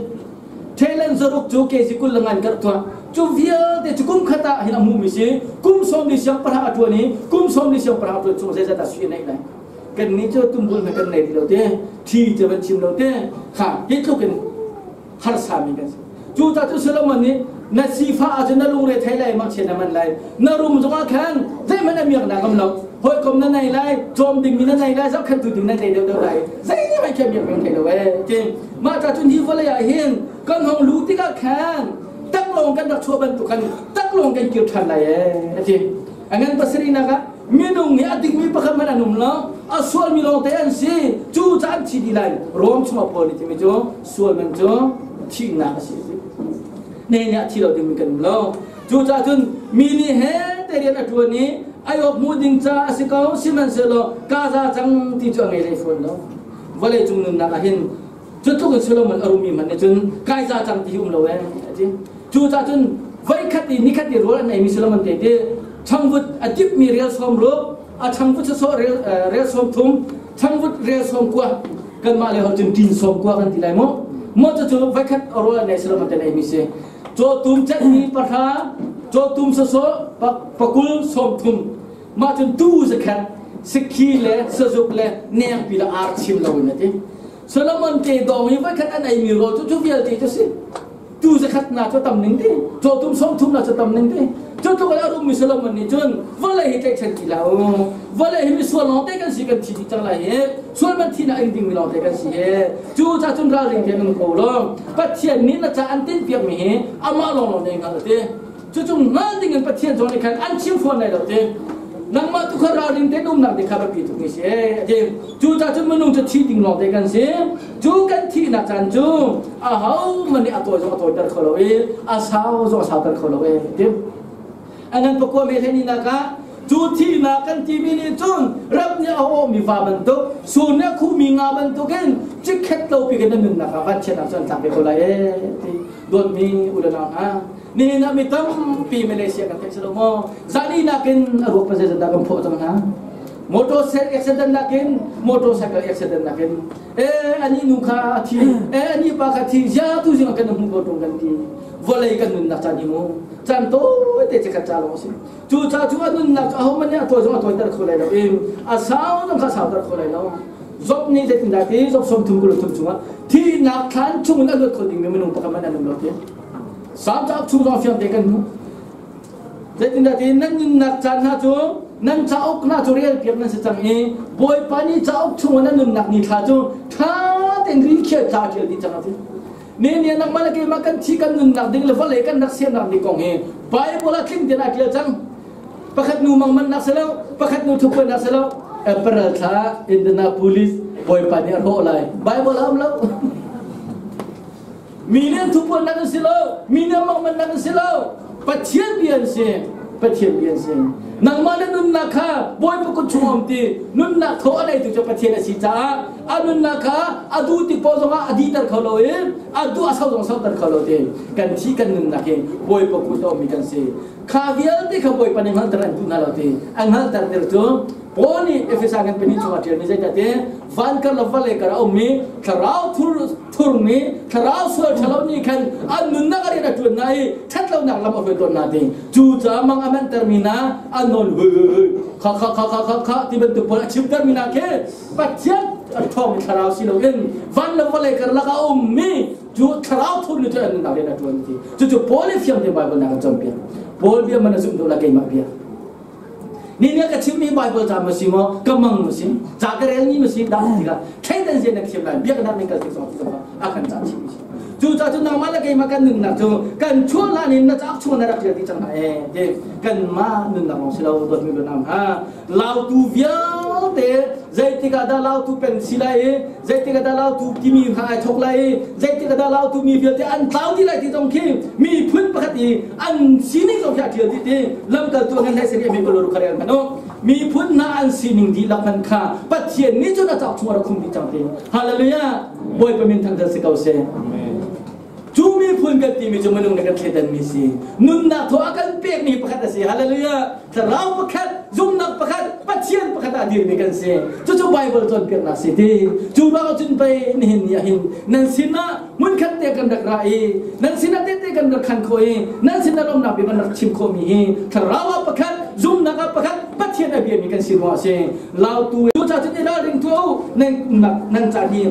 Talent zaruk cu kg 20 le nga in karh tuah. Cu vialte cu kum khat ah hin a hmuhmi si. Kum sawm li siang pahra a ṭuan i kum sawm li siang pahra a ṭuan chung zeizat dah sui a neih lai. Kan nih cu tumbul hna kan nei ti lo te, thi cu van chim lo te, kha hi tluk in harsami kan si. Cucaah cu Solomon nih na sifah ahcun na lungre thei lai mangchia na man lai na rum zongah khan zeihmanh a miaknak um lo hawikom na nei lai cawm dingmi na nei lai zohkhenhtu ding na nei deuhdeuh lai zeihmanh khi a miak men thei lo ee ti mah ca cun hi vawlei ah hin kan hong lu tikah khan taklawng kan rak chuah bantuk khan taklawng kan kir ṭhan lai ee a ti a ngan pasarihnak ah minung hi a dingmi pakhat hmanh an um lo a sualmi lawngte an si cu ca an thi dih lai Rom chungah Paul nih timi cu sual man cu thihnak a si ne nih a thi lo dingmi kan um lo cucaah cun mi nih he te rian a ṭuan i ai awk hmuh ding ca a si ko sihmanhsehlaw ka za cang ti cu a ngei hlei fawn lo vawlei cung nunnak ah hin cu tluk in Solomon a rummi hmanh nih cun kai za cang ti hi um lo ee a ti cucaah cun voikhat i nikhat i rawl an eimi Solomon te ti changvut a dipmi rel 60 a changvut sawsawh rel rel 30 changvut rel 90 kanmah le ho cun ṭin 90 kan ti lai mu maw cucu voikhat rawl an ei Solomon te eimi si cawtum catmi pahra cawtum sawsawh pakul 30 mah cun tuu zakhat sikhi le sazuk le nengpi le ar chim lo in a ti Solomon ke dawng i voikhat an eimi rawl cu cu vialte cu si tu zakhat na cu tam ning ti cawtum 30 na cu tam ning ti cu tluk a rummi Solomon nih cun vawlei hi tlaihchan ti lo vawlei hi misual lawngte kan si kan thi dih cang lai hi sual man thi na ing dingmi lawngte kan si hi cu ca cun ralring te nun ko lo Pathian nih na ca an tinh piakmi hi amah lawng lawng ne hngal ti Cucu hngal ding in Pathian zong nih khan an chim fawn lai lo ti. Nangmah tu kha ralring tein umnak ding kha biapi tuk mi si a ti. Cucaah cun minung cu thi ding lawng te kan si. Cu kan thihnak caan cu aho man nih a tawi zong a tawiter kho lo i a sau zong a sauter kho lo e ti. A ngan pakua me hlei ni nak ah cu thihnak kan timi nih cun ram nih a awhmi va bantuk sur nih a khuhmi nga bantukin cikhet lo pi kan nunnak ah vanchiatnak cu an tlak ve ko lai e ti dawtmi u le nau hna Nihin ah mi tampi Malaysia kan theih si lo maw? Zani nakin a ruak pa zeizat dah kan phawh cang hna? Motorcycle accident nakin motorcycle accident nakin e ani nu kha a thi e ani pa kha thi zia tu zing kan hmu ko tung kan ti vawlei kan nunnak caan hi mu caan tawi te che khat ca lawng si cu ca cu a nunnak a ho man nih a tawi zong a tawiter kho lai lo i a sau zong kha sauter kho lai lo Job nih zeitindah ti Job 30 23 chungah thihnak thlan chungin a luat kho dingmi minung pakhat hmanh an um lo ti Salm cauk chung zong fiang te kan hmuh zeitindah ti nan nunnak caan hna cu nan cauk hna cu rel piak nan si cang i Bawipa nih cauk chungah nan nunnak ni thla cu ṭha tein ri khial thla a ṭial dih cang a ti Ne nih nangmah le keimah kan thi kan nunnak ding le vawlei kan rak siamnak ding kong hi Bible ah tling tein aa ṭial cang. Pakhat nu mangmannak si lo, pakhat nu thupuannak si lo. April thla Indianapolis Bawipa nih a hrawh lai. Bible ah um lo. Mi nih an thupuannak an si lo, mi nih an mangmannak an si lo. Pathian bia an si. Pathian bia an si. Nangmah na nunnak kha Bawipa kut chung um ti nunnak thaw a neitu cu Pathian a si caah a nunnak kha a duh tik paoh zongah a dihter kho lo i a duh a sau zong sauter kho lo ti kan thi kan nunnak hi Bawipa kut a ummi kan si. Kha vialte kha Bawipa nih hngalhter an duh hna lo ti an hngalhter tir cu Paul nih Efesa ngan pahnih chungah ṭialmi zeidah ti van kar le vawlei kar a ummi thlarau thur thurmi thlarau sual ṭhalo nih khan an nunnak a rian a ṭuan hna i ṭhatlonak lam a hruai tawn hna ti cu caah mang a manhtermi hna an nawl hui hui hui kha kha kha kha kha kha ti bantuk pawl a chimtermi hna khi Pathian a ṭhawngmi thlarau si loin van le vawlei karlak a ummi cu thlarau thur nih cun an nunnak rian a ṭuan ti cucu Paul i fiang te Bible nak an cawnpiak Paul bia man a zumh duh la keimah bia Ni nih ka chimmi Bible ca ma si maw ka mang ma si ca ka rel ni ma si dah ti ka thleidan zia na thiam lai biaknak ning kal tik zong ti zong a kan ca chim si cu ca cu nangmah le keimah kan nunnak cu kan chuah hlan in na cauk chung na rak ṭial ti cang hna e ti kanmah nunnak lawng si lo dawtmi lunam ha lautu vialte zeitik ah dah lautu pen si lai i zeitik ah dah lautu timi kha ai thok lai i zeitik ah dah lautu mi vialte an tlau dih lai ti zong khi miphun pakhat i an sining zong khi a ṭial dih ti lamkaltu ngan hlei sari mi kolo kharel hmanh u miphun hna an sining dihlak hmanh kha Pathian nih cun a cauk chung a rak khum dih cang ti hallelujah Bawipa min thangṭhat si ko seh Cu miphun kan timi cu minung nih kan thleidanmi si. Nunnak thaw a kan pekmi pakhat a si. Hallelujah. Thlarau pakhat, zumnak pakhat, Pathian pakhat ah dirmi kan si. Cucu Bible cawnpiaknak si ti. Cu bang cun pei nihin ni ah hin nan sinah hmunkhat te kan rak ra i nan sinah tehte kan rak khan khawh i nan sinah lawmnak bia kan rak chim khawhmi hi thlarau ah pakhat, zumnak ah pakhat, Pathian a biami kan si ruangah a si. Lautu cu ca cun i ralring tuah u nan nan caan hi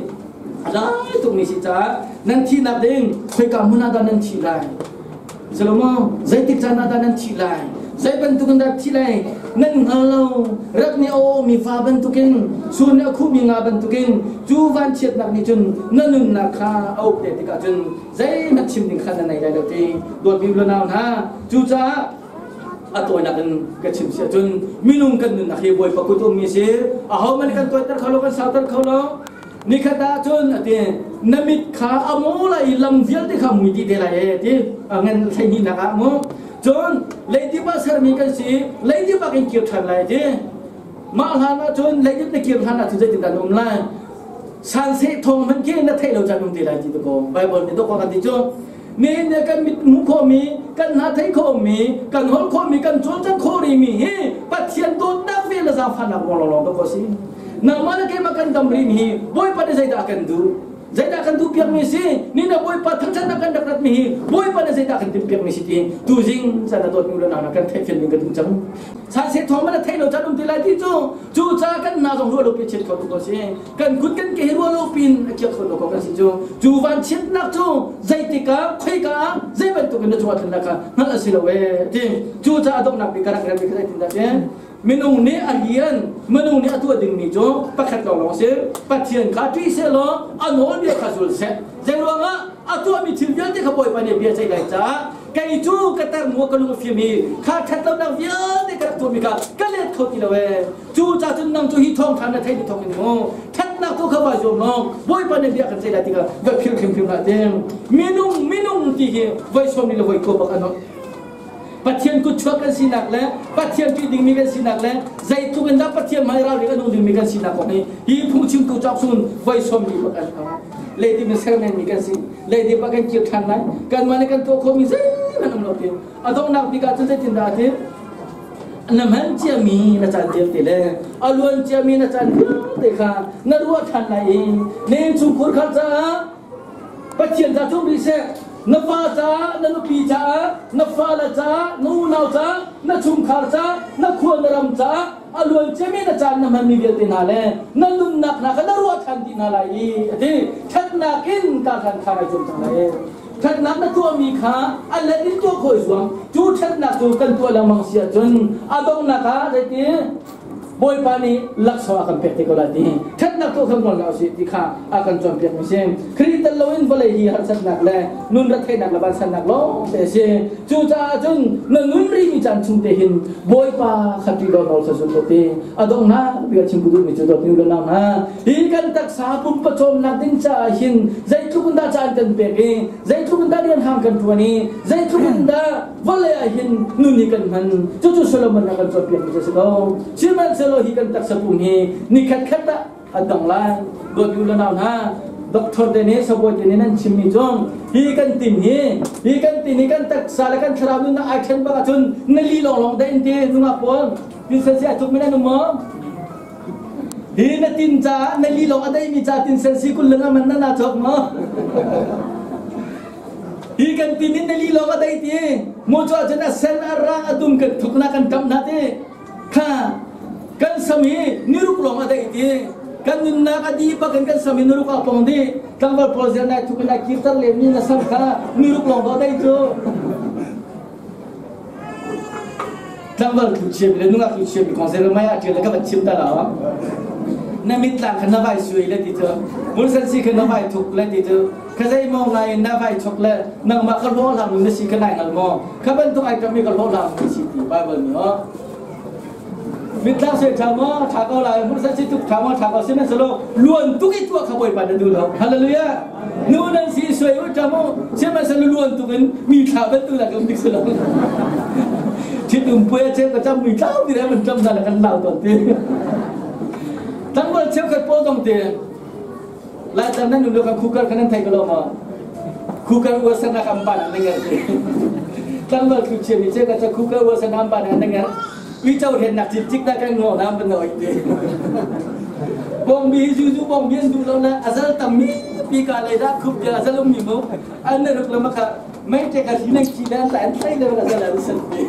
Rai tukmi si caah nan thihnak ding khoika hmun ah dah nan thih lai? Salomo, zeitik caan ah dah nan thih lai? Zei bantukin dah thih lai? Nan hngal lo. Rak nih a awmi fa bantukin, sur nih a khuhmi nga bantukin, cu vanchiatnak nih cun na nunnak kha a uk te tikah cun zeihmanh chim ding kha na nei lai lo ti dawtmi u le nau hna. Cucaah a tawinak in ka chim si ahcun minung kan nunnak hi Bawipa kut ummi si. Ahohmanh kan tawiter kho lo, kan sauter kho lo. Nikhat ah cun a ti na mit kha a maw lai i lam vialte kha mui dih te lai e ti ngan hleihnih nak ah mu cun leidip ah sermi kan si leidip ah kan kir ṭhan lai ti mah hlan ah cun leidip na kir hlan ah cun zeitindah na um lai sanseh thawng hmanh khi na theih lo caan um te lai ti ko Bible nih dawk kan ti cu nihin ne kan mit hmuh khawhmi kan hna theih khawhmi kan holh khawhmi kan cawlcangh khawh rihmi hi Pathian dawtnak vel le zaangfahnak ruang lawnglawng dawk a si nangmah le keimah kan dam rihmi hi Bawipa nih zeidah a kan duh zeidah kan duh piakmi si ni na Bawipa thangṭhatnak kan rak ratmi hi Bawipa nih zeidah kan timh piakmi si ti tuzing caan a dawtmi le nang kan theih fian ding ka duh cang sanset thawng man a theih lo caan um ti lai ti cu cu ca kan hna zong ruah lo pi chiat kho ko si kan kut kan ke hi ruah lo pin a kiak kho lo ko kan si cu cu van chiatnak cu zeitik ah khoika ah zei bantuk in na cungah thlennak kha hngalh a si lo ee ti cu ca a donghnak bik ka rak rel mi kha zeitin dah ti minung nih a rian minung nih a tuah dingmi cu pakhat lawnglawng si Pathian kha ṭih seh law a nawlbia kha zul seh zei ruangah a tuahmi thil vialte kha Bawipa nih bia ceih lai caah kei cu ka tarnu ka lung a fim i kha ṭhatlonak vialte ka rak tuahmi kha ka let kho ti lo ee cu ca cun nang cu hi thawngṭha na theih ni thawk in mu ṭhatnak tu kha vai zuam law Bawipa nih bia kan ceih lai tikah va philh hrimhrim hlah ding minung minung ti hi voi sawm ni le voi ko bak an Pathian kutchuak kan sinak le Pathian ṭih dingmi kan sinak le zeitluk in dah Pathian hmai ralring a nung dingmi kan sinak kong hi hi phungchimtu cawk sun voi sawm mi bak an leidip in sermenmi kan si leidip ah kan kir ṭhan lai kanmah nih kan tuah khawhmi zeihmanh um lo ti a donghnak bik ah cun zeitindah a ti? Na hman ciami na caan vialte le a luan ciami na caan vialte kha na ruah ṭhan lai i na innchungkhur kha caah Pathian ca cung rih seh, na fa caah, na nupi caah, na fale caah, na unau caah, na chungkhar caah, na khua na ram caah a luan ciami na caan na hmanmi vialte hna le na nunnak hna kha na ruah ṭhan dih hna lai i a ti. Ṭhatnak in kaa kha ngai zuam cang lai. Ṭhatnak na tuahmi kha a let in tuah khawh i zuam. Cu ṭhatnak cu kan tuah lengmang si ahcun a donghnak ah zeiti Bawipa nih laksawng a kan pek te ko lai ti ṭhatnak tuah kan ngol hlah usih ti kha a kan cawnpiak mi si. Khrih tel loin vawlei hi harsatnak le nun retheihnak le vansannak lawng te a si. Cucaah cun na nun rihmi caan chung te hin Bawipa kha ṭih law nawl kha zul ko ti. A donghnak bik ah chim ka duhmi cu dawt nu le nau hna, hi kan taksa pumpa cawmnak ding caah hin zeitluk in dah caan kan pek i zeitluk in dah rian hang kan ṭuan i zeitluk in dah vawlei ah hin nun hi kan hman. Cucu Solomon a kan cawnpiakmi cu a si ko. Sihmanhsehlaw hi kan taksa pum hi ni khatkhat ah a dong lai. Dawt u le nau hna, doctor te nih sabawi te nih nan chimmi cu hi kan tin hi hi kan tin hi kan taksa le kan thlarau nunnak ai ṭhen bak ahcun na li lawnglawng daih in ti nungak pawl tin sen si a tuk mi nan um maw? Hi na tin caah na li lawng a deihmi ca tin sen si kul leng a man na na cawk maw? Hi kan tin in na li lawng a dei ti mu cu ahcun a sen a rang a dum kan thuk na kan ṭamh na ti kha kan sam hi niruk lawng a dei ti kan nunnak a dih bak in kan sam hi niruk a pong dih tlangval pawl zel nai thuk in ai kirter lem mi na sam kha niruk lawng do dei cu Tlangval thu chiami le nungak thu chiami kong zeilo mei ah ṭial le ka van chim ta lo. Na mitlang kha na vai suai le ti cu, mulsan si kha na vai thuk le ti cu, ka zei maw ngai in na vai chok le nangmah ka hlawh hlang na si kha nai hngal maw? Kha bantuk ai ṭammi ka hlawh hlang na si ti Bible nih aw. Mitlang suai ṭha maw? Ṭha ko lai. Mulsan si tuk ṭha maw? Ṭha ko. Sihmanhsehlaw luan tuk i tuah kha Bawipa na duh lo. Hallelujah! Nu nan si suai u ṭam u. Sihmanhsehlaw luan tuk in mi thla bantuk la kan dik si lo. Ṭhitum puai a cheu ka cam mi tlau ti man ṭam na kan lau tawn ti. Tlangval cheukhat pawl dong te lai tlang nan um lo kan khukar kan nan thei ko lo ma? Khukar uasan na kam ban an ngar ti. Tlangval thu chia mi che ka cha khukar uasan am ban an ngar. Uico hen nak cik cik na kan ngo na ban noi ti. Bong bi zu zu bong bi an duh lo na azal tam mi pi ka lei da khup ya azal um mi mo an na ruk lama kha mei te ka hi nang chi dan an tlai le ka zal an san ti.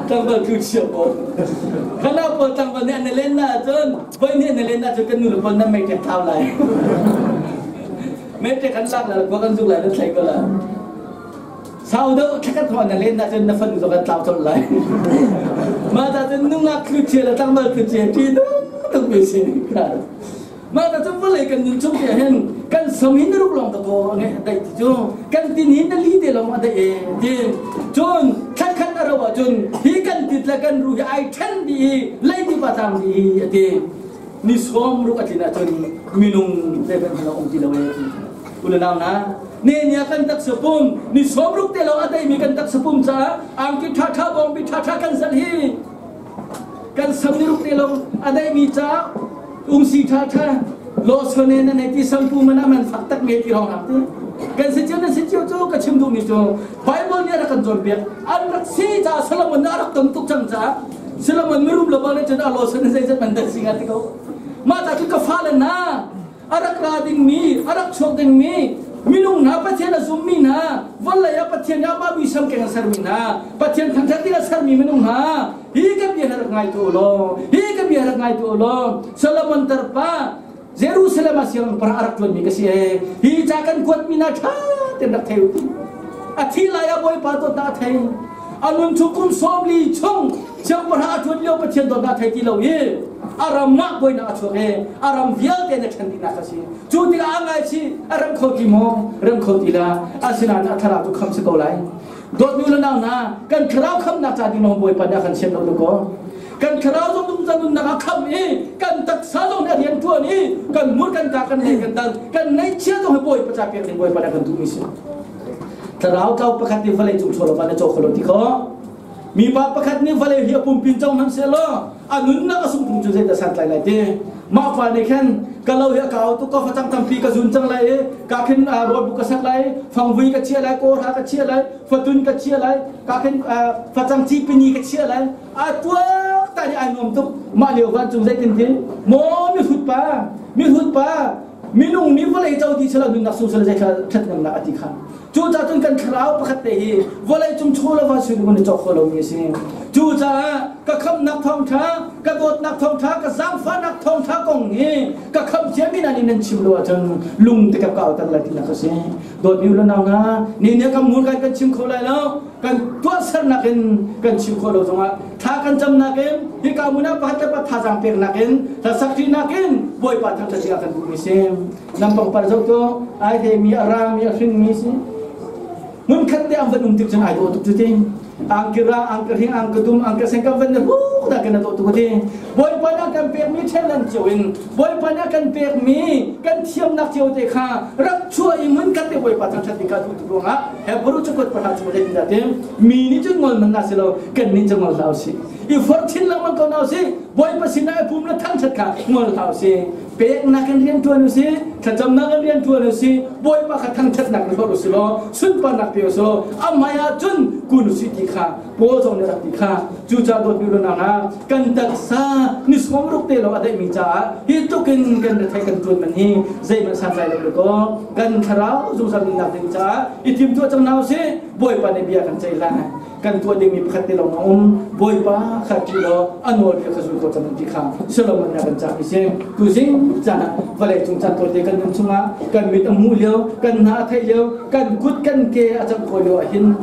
Tlangval thu chia bo. Kana po tlangval ne an len na cun voi ne an len na cun kan nu le pon na mei te thau lai. Mei te kan lak la ko kan zuk lai na thlai ko la. Sau deuh thlakhat hma na len ahcun na fanu zong an tlau colh lai. Mah ta cun nungak thluchia le tlangval thluchia ṭi tuk mi si. Mah ta cun vawlei kan nun chung te hin kan sam hin ruk lawng ta ko nge dai ti cu kan tin hin na li te lawng a dai e ti cun thlakhat a ro ahcun hi kan tit le kan ru hi ai ṭhen dih i leiti pa tang dih hi a ti ni sawm ruk a tlin ahcun minung zei hmanh um ti lo e u le nau hna ne nia kan taksa pum ni sawmruk te lo a deimi kan taksa pum caah angki ṭhaṭha bawngbi ṭhaṭha kan zalh hi kan sam ni ruk te lo a deimi caah ungsi ṭhaṭha lawsone na nei ti sampu man a man fak tak nge ti rong ti kan si cio na si cio cu ka chim duhmi cu Bible nih a rak kan cawnpiak an rak si caah Solomon nih a rak ton tuk cang caah Solomon mirum lo bang cun a lawsone zeizat man dah si nga ti ko mah ta cu ka fale na a rak ra dingmi a rak chuak dingmi minung hna Pathian a zummi hna vawlei ah Pathian nih amah muisam keng a sermi hna Pathian thangṭhat ding a sermi minung hna hi ka bia rak ngai tu law hi ka bia rak ngai tu law Solomon tarpa Jerusalem ah siang para a rak ṭuanmi ka si e hi ca kan kuatmi hna ṭha tein rak thei u a thi lai ah Bawipa dawtnak a thei a nun chung kum 40 chung siangpahrang a ṭuan lio Pathian dawtnak a thei ti lo i a ram ah buainak a chuak i a ram vialte na ṭhen dihnak a si cu tikah a ngaichih a rem kho ti maw rem kho ti la asinain a thlarau cu kham si ko lai dawtmi le nau hna kan thlarau khamnak ca ding lawng Bawipa nih a kan sian lo kaw kan thlarau zong nung nunnak a kham i kan taksa zong nih a rian ṭuan i kan mur kan ka kan lei kan dal kan neihchia zong hi Bawipa ca pek ding Bawipa nih a kan duhmi si thlarau tlau pakhat nih vawlei cung chaw lo na caw kho lo ti kho. Mipa pakhat nih vawlei hi a pumpin cang hmanhsehlaw a nunnak a sungphung cu zeidah santlai lai ti. Mah pa nih khan ka lo hi a kau tuk ka facang tampi ka zun cang lai i ka khin rawlbu ka sak lai, fangvui ka chia lai, kawhra ka chia lai, fatun ka chia lai, ka khin facang cipini ka chia lai. A tuak ta nih ai nuam tuk. Mah lio vancung zeitin ti? Maw mihrut pa, mihrut pa, minung nih vawlei co ti sala nunnak sung sala zei ṭhathnemnak a ti kha. Cucaah cun kan thlarau pakhat te hi vawlei cung chaw le va sui kan i cawk kho lomi a si. Cucaah ka khamhnak thawngṭha, ka dawtnak thawngṭha, ka zaangfahnak thawngṭha kong hi ka khamh ciami hna nih nan chim lo ahcun lung te ka kauter lai tinak a si. Dawtmi u le nau hna, ni nih kan mur kan chim kho lai lo, kan tuahsernak in kan chim khawh lo zongah thla kan camnak in hika hmun ah pakhat le pakhat thazaang peknak in hlasak ṭinak in Bawipa thangṭhat ding ah kan duhmi si. Nam pangpar zoh tu ai thei a rang mi a hring mi si. Hmun khat te an van um tik cun ai dawh tuk cu ti. Angki rang, angki hring, angki dum, angki sen kan van ruk da kan dawh tuk ti. Bawipa nih a kan pek mi talent cio in Bawipa nih a kan pek mi kan thiamnak cio te kha rak chuah i hmun khat te Bawipa thangṭhat ding kha duh tuk ruangah Hebrew cakut pahra chung zeitin dah ti mi nih cun ngol man na si lo kan nih cu ngol hlah usih. I forh chin lengmang ko na usih. Bawipa sinah i pum le thangṭhat kha ngol hlah usih. Peknak in rian ṭuan usih, thlacamnak in rian ṭuan usih, Bawipa kha thangṭhatnak in hlorh usih law sunparnak pe usih law a hmai ah cun kun usih ti kha Paul zong nih rak ti kha. Cucaah dawtmi unau hna, kan taksa ni sawmruk te lawng a daihmi caah hi tluk in kan rethei kan ṭuan man hi zeihmanh santlai lo kaw kan thlarau zungzal nunnak ding caah i timtuah cang hna usih. Bawipa nih bia kan ceih lai. Kan tuah dingmi pakhat te lawng a um. Bawipa kha ṭih law a nawlbia kha zul ko cang ti kha Solomon nih a kan cahmi si. Tuzing caan ah vawlei cung caan tawite kan nun chungah kan mit a hmuh lio, kan hna a theih lio, kan kut kan ke a cang khawh lio ah hin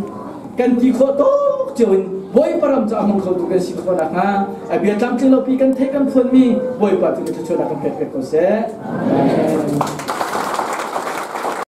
kan ti khawh tawk cio in Bawipa ram cu a hmang khotu kan si khawh nakhnga a bia tlamtling lopi kan theih kan phuanmi Bawipa tu nih thluachuahnak kan pek pek ko seh. Amen.